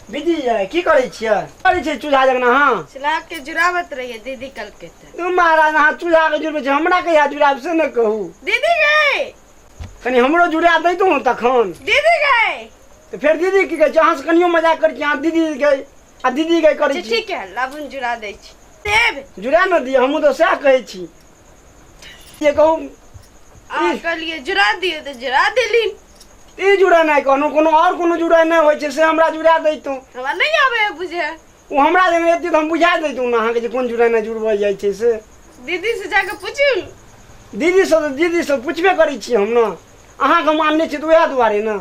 Busy ये की करै छियै? करै छियै चूल्हा जगना? अहाँ चूल्हा के जुड़ावत रहिए दीदी कल के तऽ। तू महाराज अहाँ चूल्हा के जुड़बै छी, हमरा कहिया जुड़ायब से ने कहू। दीदी गए कनि हमरो जुड़ा दैतहुँ तखन। दीदी गए तऽ फेर दीदी की कहै छै? अहाँसँ कनियो मजाक करै छी अहाँ दीदी गए आ दीदी गए करै अच्छा छी। ठीक है, लाबुन जुड़ा दै छी। देब जुड़ा ने दिअ, हमहूँ तऽ सएह कहै छी जे कहू। अहाँ कहलिए जुड़ा दियौ तऽ जुड़ा देलिन। ई जुड़ेनाइ कहलहुँ, कोनो आओर कोनो जुड़ेनाइ होइ छै से हमरा जुड़ा दैतहुँ। हमरा नहि आबै है बुझे। ओ हमरा जगह एती तऽ हम बुझा दैतहुँ ने अहाँके जे कोन जुड़ेनाइ जुड़बै जाइ छै से। दीदी से जाके पूछू। दीदीसँ तऽ दीदीसँ पुछबे करै छी हम ने, अहाँके हम आनने छी तऽ उएह दुआरे ने।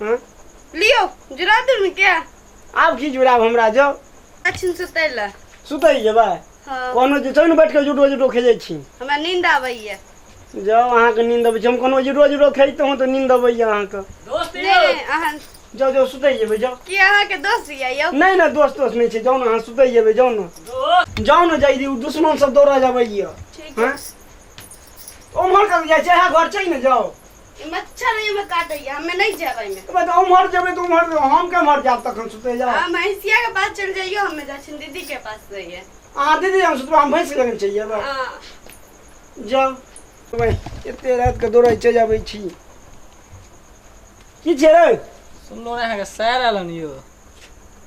हँ? लियौ जुड़ा दू ने क्या। आब की जुड़ायब हमरा? जाउ अछिन सुतै लए। सुतै जेबै? हँ। कोनो जे छै ने बैठ कऽ जुडो जुडो खेलै छी। हमरा नींद आबैया। जाउ अहाँके नींद अबै छै? हम कोनो जे रोज रोज खेलतहुँ तऽ नींद अबैया अहाँके? दोस्त नहि यौ। नहि, अहाँ जाउ जाउ सुतै जेबै जाउ। की अहाँके दोस्त यऽ यौ? नहि नहि, दोस्त दोस्त नहि छै, जाउ ने अहाँ सुतै जेबै, जाउ ने। दोस्त जाउ ने, जाइ दी दुश्मन सब दौड़ऽ जबैया। ठीक हँ है। ओम्हर कतऽ जाइ छै? इएह घर छै ने, जाउ। ई मच्छर एहिमे काटैया, हमे नहि जायब एहिमे। तऽ बात ओम्हर जेबै तऽ ओम्हर हम केम्हर जायब तखन सुतै जाउ? अहाँ भैंसिया के पास चलि जइयौ, हमे जाइ छी दीदी के पास रहियै। अहाँ दीदी हम सुतबै, हम भैंस लगन चाहिए। हँ। जाउ, एते राति के दौड़ै चलि अबै छी। की छै रे? सुनलो रहे अहाँके सैर आयल हन यौ।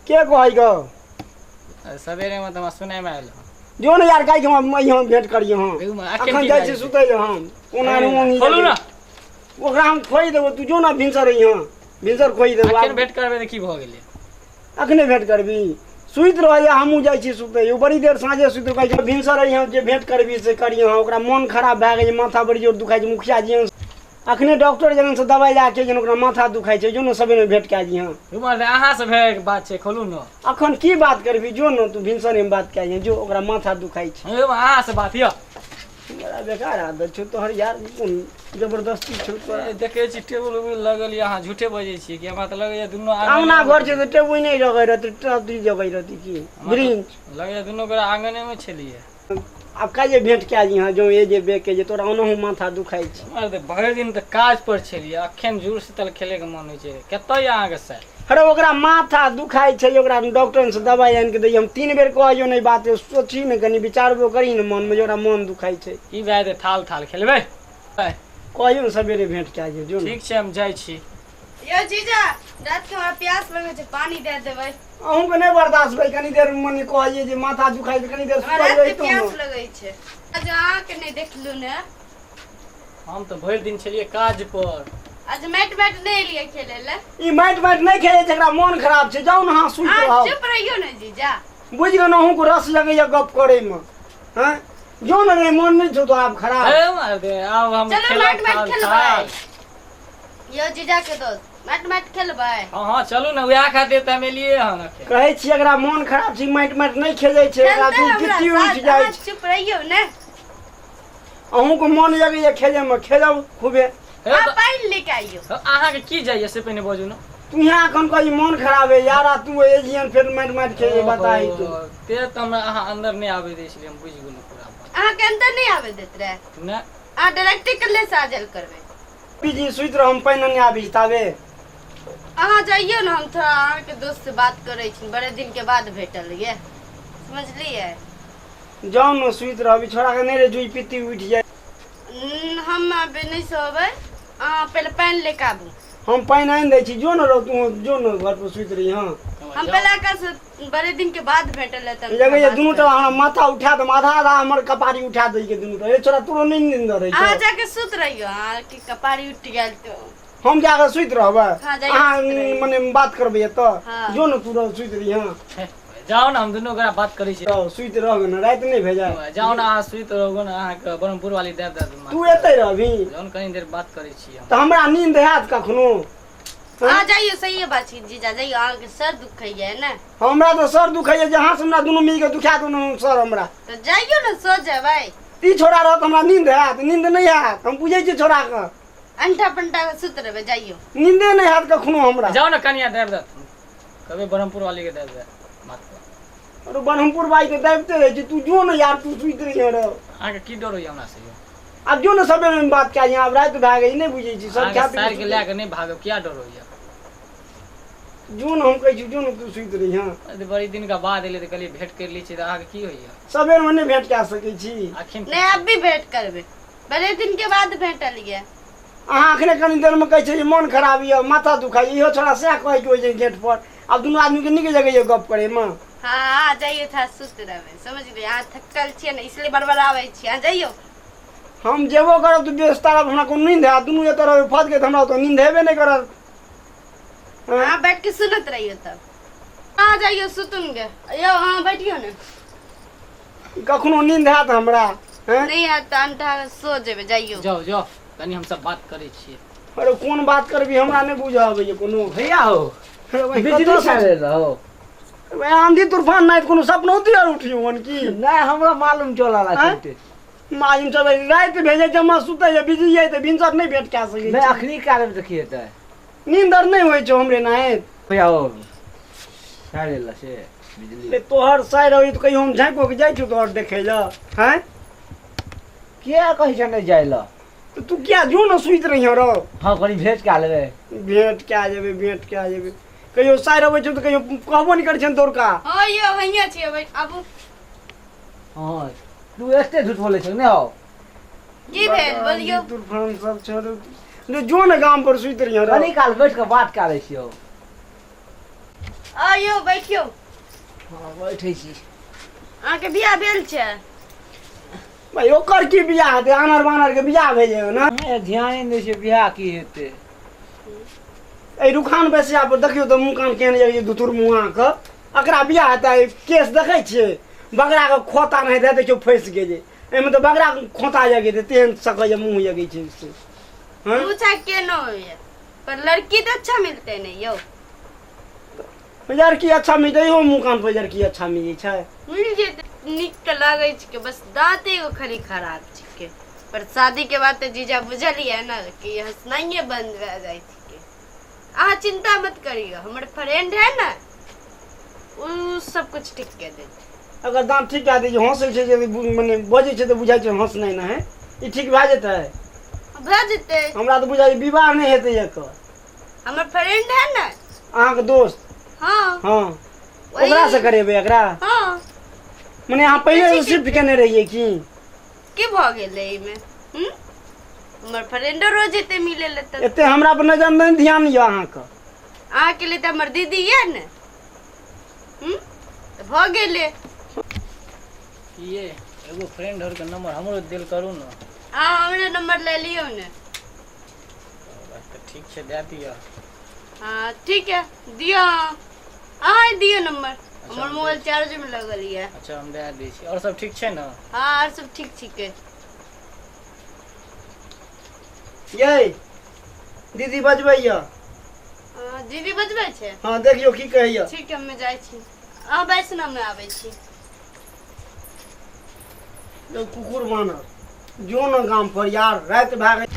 के कहै गो? सवेरे में तऽ हमरा सुनाय में आयल हन। जो ने यार, काल्हि हम अइहँ भेंट करियै हम। देखू ने, अखन अखन की जाइ भए छी जेतै? सुतै लए हम। कोना ए, खोलू ने। ओकरा हम खोइ देबो, तू जो ने भिनसर अइहँ, भिनसर खोइ देबो। अखन भेंट करबै तऽ की भऽ गेलै? अखने भेंट करबी? सुति रहैए, हमहूँ जाइ छी सुतै। ओ बड़ी देर साँझे सुति कहै छै भिनसर अइहँ, जे भेंट करबी से करिहँ। ओकरा मोन खराब भए गेल छै, माथा बड़ी जोर दुखाइ छै। मुखिया जी अखने डॉक्टर जगन से दवाइ लए के ओकरा माथा दुखाइ छै। जो ने सबेरे भेंट कए दिहँ। रुमा रे, अहाँ से भेल बात छै, खोलू ने। अखन की बात करबी? जो ने तू भिनसरे में बात कए दिहँ, जो, ओकरा माथा दुखाइ छै। हे, अहाँ से बात यऽ। बड़ा बेकार आदत छौ तोहर यार, कोन जबरदस्ती छौ तोरा। ए, देखै छी टेबुल उबुल लगल यऽ, अहाँ झूठे बजै छियै कि? हमरा तऽ लगैया दुनू आंगना घर छै तऽ टेबुल नहि जगै रहतै, टबी जगै रहतै की ब्रिंच? लगैया दुनू गोरा आंगने मे छलियै। आब काल्हि भेंट कए दिहँ, जो ए जे बेके जे तोरा ओनाहु माथा दुखाइ छै। हमरा तऽ भरि दिन तऽ काज पर छलियै, अखन जुड़ शीतल खेलैके मन होइ छै। कतऽ यऽ अहाँके सर? अरे ओकरा माथा दुखाइ छै, ओकरा डॉक्टर से दवाइ आनि के दैयै। हम 3 बेर कहलियौ नहि बात सोचही ने, कनि विचारबो करही ने मनमे जे ओकरा मन दुखाइ छै। की भए जेतै? थाल थाल खेलबै? कहियौ ने सवेरे भेंट कए दियौ, जो ने। ठीक छै, हम जाइ छी। यौ जीजा, रात के हमरा प्यास लगै छै, पानी दए देबै। अहूँके नहि बर्दाश्त भेल? कनि देर मने कहलियै जे माथा दुखाइ छै, कनि देर हमरा सुतल रात के रहितहुँ प्यास ने। लगै छै। आज अहाँके नहि देखलहुँ ने। हम तऽ भरि दिन छलियै काज पर। आज मैट मैट नहि एलियै खेलै लए। ई माटि माटि नहि खेलै छै, एकरा मोन खराब छै। जाउ ने अहाँ सुति अहाँ रहब। चुप रहियौ ने जीजा। बुझि गेलहुँ, अहूँके रस लगैया गप करैमे। हँ, जो ने रे, मोन नहि छौ तोरा आब खराब? हे मार दे, आब हम चलू खेलब मैट मैट थाल खेलबै। थाल। यौ जीजा के दोस्त, मैट मैट खेलबै? हँ हँ, चलू ने, वएह खातिर तऽ हम एलियै हन अखन। कहै छी एकरा मोन खराब छै, माटि माटि नहि खेलै छै, एकरा खेलतै हमरा दुर्गति साथ, उठि जाइ अहाँ छै। चुप रहियौ ने। अहूँके मोन लगैया खेलैमे? खेलब खूबे। हे अहाँ तऽ- पानि लेके आइयौ। अहाँके की जाइए से पहिने बजू ने। तू यहाँ एखन कही मोन खराब है यार आ तू एलियन फेर माटि माटि खेले बताही तू। ओहो, ते तऽ हमरा अहाँ अंदर नहि आबै दै छलियै, हम बुझि गेलहुँ पूरा बात। अहाँके अंदर नहि आबै देत रहे? नहि। अहाँ डायरेक्टे कल्ले से आजल करबै। पीजी सुति रह, हम पानि आने आबी ताबे। अहाँ जाइयौ ने, हम थोड़ा अहाँके दोस्त से बात करै छी, बड़े दिन के बाद भेटल ये, समझलियै? जाउ ने सुति रहबी, छोड़ा के नहि रे जुई पित्ती उठि जाय। हम अभी नहि सोबै, अहाँ पहिले पानि लेके आबू। हम पानि आनि दै छी, जो ने रहो तू, जो ने घर पर सुति रही। हँ, हम पहिले आकाश से बड़े दिन के बाद भेटल है तऽ लगैया बात दुनू टा करब। हमरा माथा उठा दे, आधा आधा हमर कपारी उठा दै के दुनू टा। ए छोड़ा, तोरो नहि नींद रहै अहाँ छौ? जाके सुत रहियौ, अहाँके कपारी उठि गेल तऽ। हम जाके सुति रहबै? हाँ, जाइए अहाँ सुति रहियै। मने बात करबै एतऽ? हाँ। जो ने तू रह, सुति रही। हँ हे, जाउ ने, हम दुनू गोरा बात करै छी। रह, सुति रह ने, राति नहि भेजा। जाउ ने, अहाँ सुति रहू ने, अहाँके ब्रह्मपुर वाली दे दे। तू एतै रहबी? जाउ ने, कनी देर बात करै छी हम। तऽ हमरा नींद हैत कखनो? अहाँ जाइयौ, सही बात छै जीजा, जाइयौ, अहाँके सर दुखैया ने। हमरा तऽ सर दुखैया जे अहाँ से हमरा दुनू मिल के दुखा दुनू सर हमरा। तऽ जाइयौ ने, सो जेबै। ई छोड़ा रहत हमरा नींद हैत? नींद नहि हैत, हम बुझै छियै छोड़ाके। अंठा पंटा के सुत रहबै, जाइयौ। नींदे नहि हैत कखनो हमरा। जाउ ने कनिया, दाबि देत, कहबै ब्रह्मपुर वाली के दाबि दे माथ पर। अरे ब्रह्मपुर बाई के दाबिते रहै छी। तू जो ने यार, तू सुति रही रह। अहाँके की डर होइया हमरा से यौ? आब जो ने सबेरे में बात कए आब राति भए गेल, नहि बुझै छी सब अहाँके खा पी साइर के लए कऽ नहि भागब, किया डर होइया? जो ने हम कहै छी जो ने तू सुति रही। हँ अरे बड़ी दिन के बाद एलै तऽ कहलियै भेंट करि लै छी, तऽ अहाँके की होइया? सबेरमे नहि भेंट कए सकै छी। अखन नहीं, अब भी भेंट करबे, बड़े दिन के बाद भेटल ये। अहाँ अखने कनी देरमे कहै छै जे मोन खराब यऽ, माथा दुखाइ, इहो छोड़ा सएह कहै के होइ छै गेट पर। आब दुनू आदमीके नीक जगह गप करैमे। हाँ हाँ जाइयो, था सुत रहबे, समझ लिए। अहाँ थकल छियै ने, इसलिए बड़बड़ाबै छियै। अहाँ जइयो। हम जेबो करब तऽ व्यवस्था रहब, हमरा कोनो नींद हैत? दुनू एतऽ रहबै फँस के तऽ हमरा ओतऽ नींद हेबे नहि करत। हँ? अहाँ बैठ के सुनत रहियो तब। अहाँ जाइयो सुतुन गे। यौ अहाँ बैठियो ने। कखनो नींद हैत हमरा? हँ? नहीं हैत तऽ अंठा सो जेबै, जाइयो। जाउ जाउ, कनि हमसब बात करै छियै। अरे कोन बात करबी, हमरा नहि बुझऽ अबैया कोनो। भैया हो, अरे भाइ, बिजली कतऽसँ छाड़े रहो। अरे आंधी तूफान नहि कोनो सपनौती आर उठियौ हन की? नहीं, हमरा मालूम चलल आँय? है। मालूम चलै राति भेजे जमा सुतै या बिजी जाइ तऽ भिनसर नहि भेंट कए सकै नहीं, छी। अखनी काल में देखिए तऽ नींद आर नहि होइ छौ हमरे नाहित। भैया हो, छाड़े ला से बिजली। ले तोहर साइर होइ तऽ कहियो हम झाँकि के जाइ छौ तोहर देखै लए? हैं? किया कहै छै नहीं जाय ला? तऽ तू किया जो ने सुति रही रौ। हाँ, कनी भेज के लेबै। भेंट कए जेबै, भेंट कए जेबै। कहियो साइर अबै छौ तऽ कहियो कहबो नहि करै छनि तोरका। हाँ यौ, हैया छियै भाइ, आबू। हाँ, तू एते झूठ बोलै छै ने हो? की भेल, बोलियौ। तूफान सब छोड़ू, जो ने गाम पर सुति रही रौ। कनी काल बैठ के बात कऽ लै छियौ। आ यौ, बैठियौ। हाँ, बैठै छी। अहाँके बियाह भेल छै? भाइ, ओकर की बियाह हेतै? आनर बानर के बियाह भेलै ने। ए, ध्यान नहि दै छै, बियाह की हेतै? एहि रुखान बेसिया पर देखियौ तऽ मुँह कान केहन यऽ, धुथुर मुँह के एकरा बियाह हेतै? केस देखै छियै, बगरा के खोता नहि हेतै, देखियौ फँसि गेलै एहिमे तऽ बगरा के खोता जगेतै तेहन सकैए मुँह जगै छै से। हँ? पूछा के न होइए, पर लड़की तऽ अच्छा मिलते नहीं यौ। लड़की अच्छा मिलतै? इहो मुँह कान पर लड़की अच्छा मिलै छै? मिल जेतै, नीक तऽ लागै छै, बस दाँत एगो खाली खराब छिकै। पर शादी के बाद तऽ जीजा बुझलियै ने कि हंसनाइए बंद भए जाइ छिकै। अहाँ चिंता मत करियौ, हमर फ्रेंड है ने, उ सब कुछ ठीक कऽ देत। अगर दाँत ठीक कए दै छै, हँसै छै जे मने बजै छै तऽ बुझाइ छै हँसनाइ नहि है, ई ठीक भए जेतै? भए जेतै। हमरा तऽ बुझाइ छै विवाह नहि हेतै एकर। हमर फ्रेंड है ने। अहाँके दोस्त? हाँ। हाँ, ओकरा से करेबै एकरा? हाँ। मने अहाँ पहिले शिफ्ट केने रहियै की? की भऽ गेलै एहिमे? हम्म? हमर फ्रेंडो रोज एते मिले ले तऽ एते हमरा पर नजर नहि ध्यान यऽ अहाँके। अहाँके लिए तऽ हमर दीदी यऽ ने। तऽ भऽ गेलै। की ये, एगो फ्रेंड के नंबर हमरो देल करू ने। अहाँ हमरे नंबर ले लियौ ने। बात तऽ ठीक छै, दए दिअ। हाँ ठीक है, दियौ अहाँ ही दियौ नंबर, हमर मोबाइल चार्ज में लगल यऽ। अच्छा, हम दए दै छी। आओर सब ठीक छै ने? हाँ, आर सब ठीक छिकै। यै दीदी बजबै यऽ। हाँ, दीदी बजबै छै? हाँ, देखियौ की कहैया। ठीक है, हमे जाइ छी, अहाँ बैस ने, हमे आबै छी। यौ कुकुर बानर, जो न गाम पर यार, राति भए गेल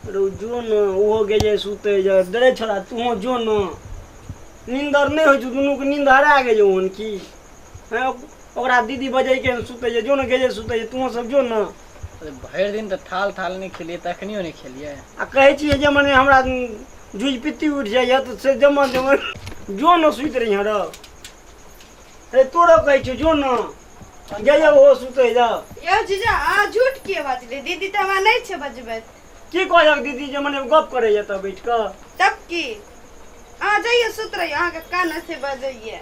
रौ, जो न, ओहो गेलै सुतै जे डरे छोड़ा, तूहो जो न। नींद आर नहि होइ छौ? दुनूके नींद हरा गेलै हन की? हैं, ओकरा दीदी बजैके सुतै जे, जो न गेलै सुतै जे, तूहो सब जो न। अरे भरि दिन तऽ थाल थाल नहि खेलियै, तखनियो नहि खेलियै। आ कहै छियै जे मने हमरा जुइ पित्ती उठि जाइए तऽ से जमा जमा। जो न सुति रही रौ। अरे तोरो कहै छियौ, जो न जाइए, ओहो सुतै जा। यौ जीजा, अहाँ झूठ किए बजली? दीदी तऽ हमरा नहि छै बजबैत। की कहलक दीदी जे मने गप करैए तऽ बैठ कऽ? तब की, अहाँ जाइए सुत रहिए, अहाँके कान से बजैए।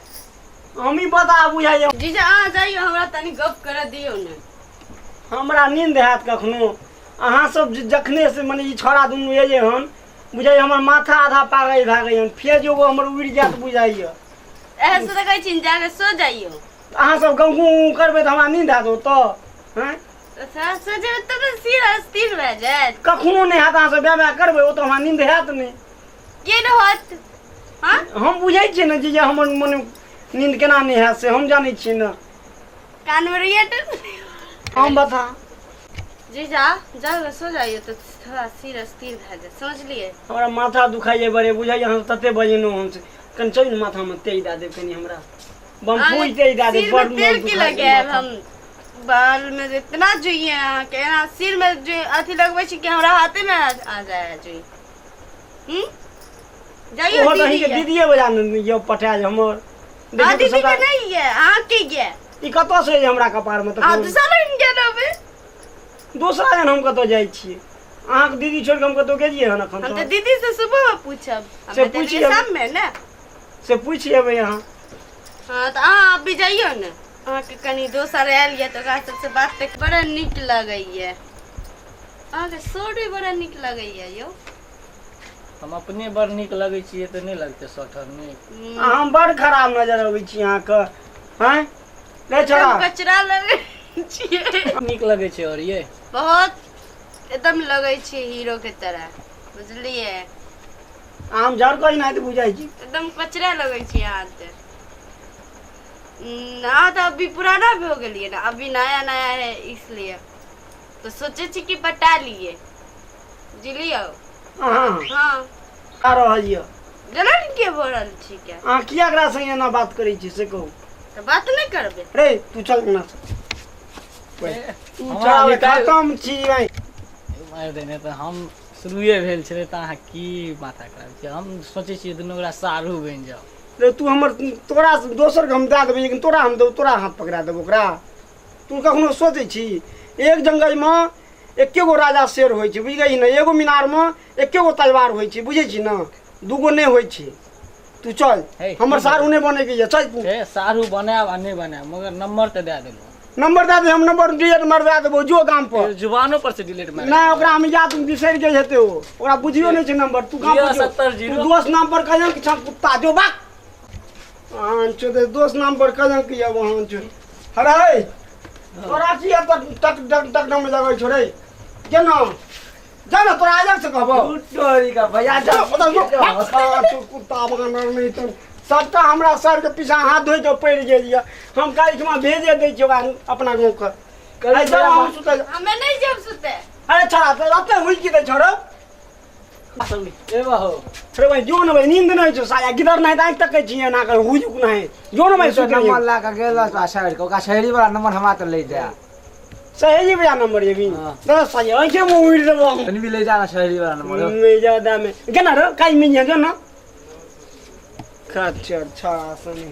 हमही बता बुझाइए। जीजा, अहाँ जाइए, हमरा तनी गप करऽ दियौ ने। हमरा नींद हैत कखनो? अहाँ सब जखने से मने ई छौड़ा दुनू एलै हन, बुझाइए हमर माथा आधा पागल भए गेल हन, फेर एगो हमर उड़ि जायत बुझाइए। एहन से तऽ कहै छी जाके सो जाइयो। अहाँ सब गौ गौ करबै तऽ हमरा नींद हैत ओतऽ? हँ? तऽ सो जेबै तब ने सिर अस्थिर भए जायत। कखनो नहि हैत। अहाँ सब बाय बाय करबै ओतऽ, हमरा नींद हैत नहि। के ने होत? हँ? हम बुझै छियै ने जे हमर मने नींद केना नहि हैत, से हम जानै छियै ने। कान में रहिए। हम बता। जीजा, जाओ सो जाइए तऽ थोड़ा सिर अस्थिर भए जायत, समझलियै? हमरा माथा दुखाइए बड़े, बुझाइए हम तते बजेलहुँ हम से। कनि चलू ने, माथामे तेल दए देब कनि हमरा, बम्फूज तेल दए देब। सिर बड़ में तेल की दुखाइए लगायब? माथा। हम बाल में इतना जुई है अहाँके, एना सिर में जुई अथी लगबै छी कि हमरा हाथे में आ जाए है जुई। हम्म जाइयो ओहो दीदी अहींके ये। दीदीए बजा ने यौ पठायल हमर हाँ देखियौ तऽ दीदी के सबटा नहीं ये अहाँ के ये ई कतऽ से जे हमरा कपार में अहाँ तखन दोसर रंग गेल होबै दोसरा जन हम कतऽ जाइ छियै अहाँके दीदी छोड़ि कऽ हम कतौ गेलियै हन एखन हम तऽ तक दीदी से सुबह में पूछब हम से तऽ पूछि देलियै लेबै। शाम में ने से पूछि एबै अहाँ हाँ तऽ अहाँ अभी जाइयो ने अहाँके कनि दोसर आयल यऽ तऽ ओकरा सबसँ बात तऽ बड़ा नीक लगैया अहाँके शर्ट भी बड़ा नीक लगैया यौ हम अपने बड़ नीक लगै छियै तऽ नहि लगतै शर्ट आर नीक आ हम बड़ खराब नजर अबै छी अहाँके आँय रे छोड़ा एकदम कचरा लगै छियै नीक लगै छै और ये बहुत एकदम लगै छियै हीरो के तरह बुझलियै हम झरकै नहि तऽ बुझाइ छी एकदम कचरा लगै छी अहाँ तऽ अहाँ तऽ अभी पुराना भी हो गेलियै ने अभी नया नया है इसलिए तो सोचे छी कि पटा लिए बुझलियौ अहाँ हाँ आ रहल यऽ जलन के भऽ रहल छी क्या अहाँ किया एकरा संगे एना बात करै छी से कहू तऽ बात नहि करबै रे तू चल एना से तू हमरा चल निकालि- खतम छी भाइ मारि देने तऽ हम शुरुए भेल छलै तऽ अहाँ की माथा खराब छै हम सोचै छियै दुनू गोरा सारू बनि जाउ रे तू हमर तोरा दोसरके हम दए देबै लेकिन तोरा हम देबौ तोरा हाथ पकड़ा देबौ ओकरा तू कखनो सोचै छी एक जंगलमे एके गो राजा शेर होइ छै बुझि गेलही ने एगो मीनारमे एके गो तलवार होइ छै बुझै छी ने दूगो नहि होइ छै तू चल हे, हमर सारू नहि बनैके यऽ चल तू हे सारू बनायब आ नहि बनायब मगर नंबर तऽ दए देलहुँ नंबर दए दे हम नंबर डिलीट मरवा देबो जो गाम पर जुबानो पर से डिलीट मारि नहि ओकरा हम याद बिसरि गेल हेतै ओ ओकरा बुझियो नहि छै नंबर तू गाम लिअ पर जो। 70 जीरो। तू दोस्त नाम पर कहियन कि छह कुत्ता जो बाक अहाँ चोदे दोस्त नाम पर कहियन कि अब अहाँ चो हरे तोरा की अब तक टक टक टक में लगै छो रे केना जा ना तोरा आजक से कहबो टोरी का भैया जा ओतऽ जो। तू कुत्ता बानर नहि तऽ सबटा हमरा सर के पीछा हाथ धोइ के पड़ि गेल यऽ हम काल्हि ठुमा भेजे दै छियै ओकरा अपना गाँव के अरे जाओ हम सुतै हमे नहीं जाब सुते अरे छोड़ा तो एते हुई की दै छोड़ो ए बाहो अरे भाई जो न भाई नींद नहीं छो साया गिदर नहीं आँखि तकै छियै एना कर हुई नहीं जो न भाई सुत नंबर ला के गेल आ शहर के ओकरा शहरी वाला नंबर हमरा तऽ ले जा सहेली भैया नंबर ये भी हाँ। दस सही आँखें मुँह उड़ देबो हम तनी भी ले जा ना शहरी वाला नंबर नहीं ज्यादा में केना रे काई मिल जो ना खच्चर छड़ा सनी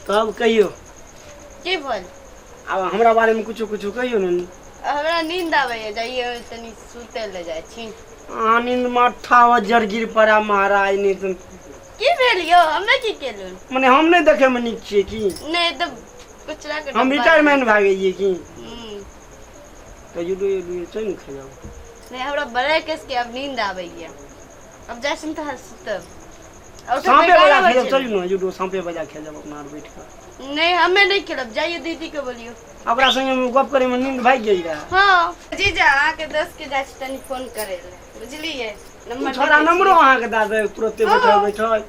तब कहियो की बोल आब हमरा बारे में कुछो कुछो कहियो ने हमरा नींद आबैया जाइए तनी सुते ले जाइ छी अहाँ नींद में अट्ठा जरगिर पड़ा महाराज नहीं तो की भेल यौ हमे की केलहुँ मने हम नहीं देखे में नीक छियै की नहि तऽ कचरा के हम डब्बा रिटायरमेंट भए गेलियै की हम्म। तऽ जुडो जुडो चलि ने खेलब नहि हमरा बड़े केस के अब नींद आबैया अब जाइ छी तऽ सुतब और साँपे बजा खेलब चलू ने जुडो साँपे बजा खेलब अपना आर बैठ कऽ नहीं हमें नहीं खेलब जाइए दीदी के बोलियो ओकरा संगे हम गप करे में नींद भागि गेल रहे हाँ जीजा अहाँके दोस्त के जाइ छी तनी फोन करे ले बुझलियै नंबर छोड़ा नंबरो अहाँके दए दे तुरते बैठल बैठल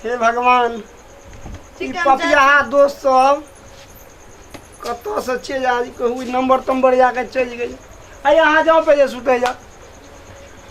हे भगवान ई ठीक है हम जाइ पपियाहा दोस्त सब कतऽसँ चलि आयल कहू ई नंबर तंबर जाके चलि गेल अरे अहाँ जाउ पहिले सुतै जाउ